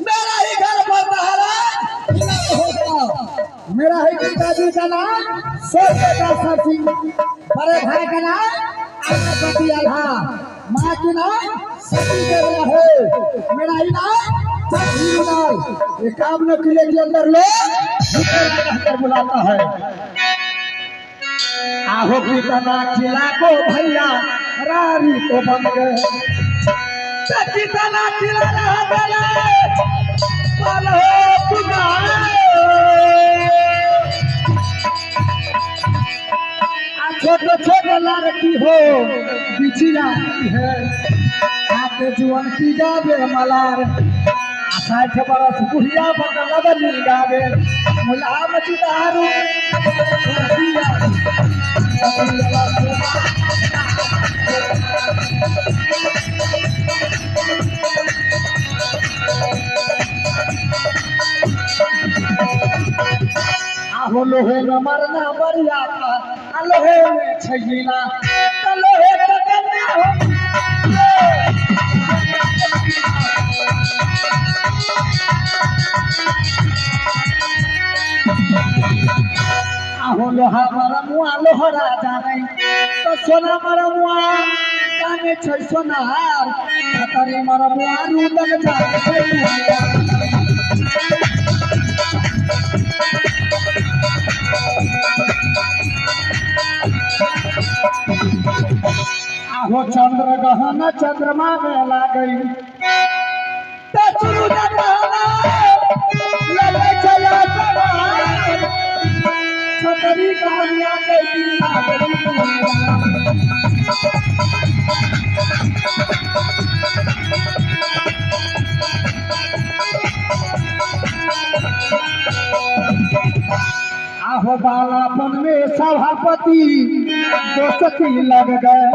मेरा ही घर पर महाराज होगा। मेरा ही पिताजी का नाम सोचेगा सिंह, बड़े भाई का नाम आनापति आल्हा, माँ के नाम सती देवला है, मेरा ही नाम चंद्रलाल। ये काम किले के अंदर लोग कहकर बुलाता है। आहो कितना खिला को भैया रारी को बन गए, कितना खिला छोटे छोटे लड़की हो बिछिया है, आके जुअन की गावे मलार, 60 बरस बुढ़िया बकलबनी गावे मुलाम चिदारू। आहो लोहे में मरना बरिया का, लोहे में छजीना लोहे का कन्या हो। आहो लोहा मरमुआ लोहरा जाने तो सोना मरमुआ जाने छै सोनार, खतरे मरमुआ रूदन जाने छै। आहो चंद्र गहन चंद्रमा में लागई छतरी कन्या के। आहो बालापन में सभापति दोस्ती लग गए,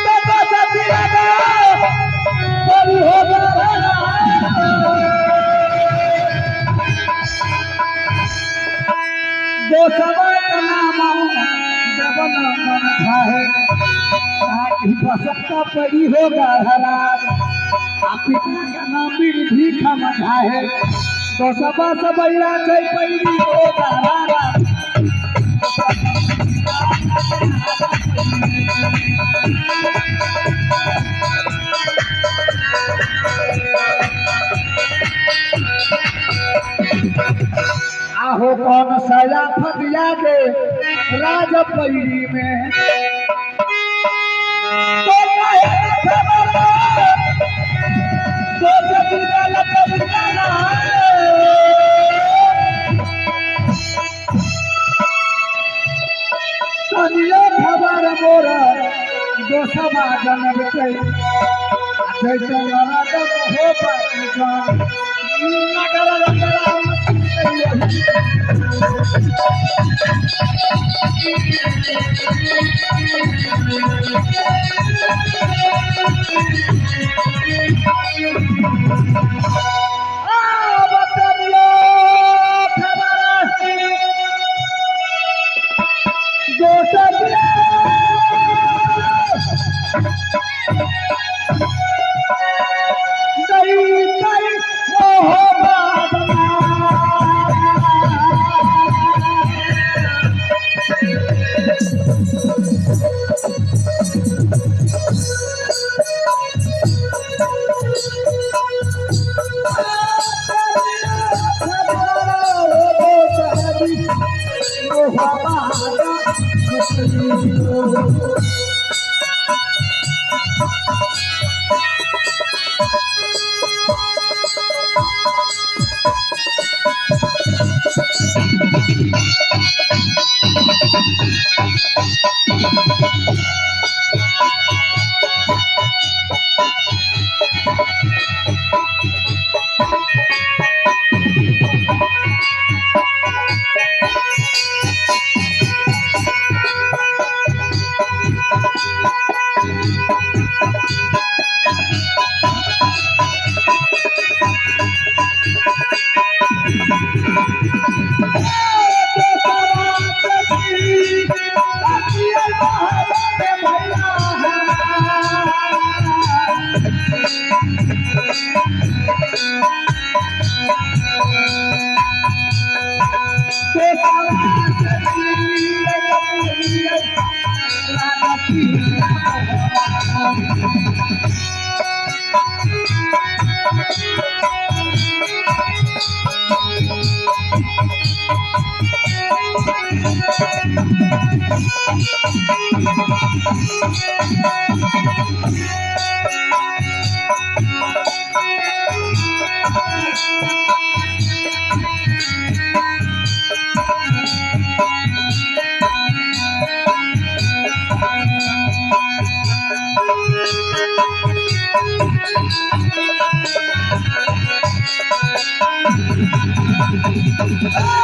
दोस्ती लग गए हो पड़ी हो गढ़राज आ पिता का नाम बीर भीखम है दोसबा सबैरा छै पैरी हो गढ़राज। आहो कौन सया फदिया के राज पैरी में तो खबर मोरा दोसबा जनम के हो Oh!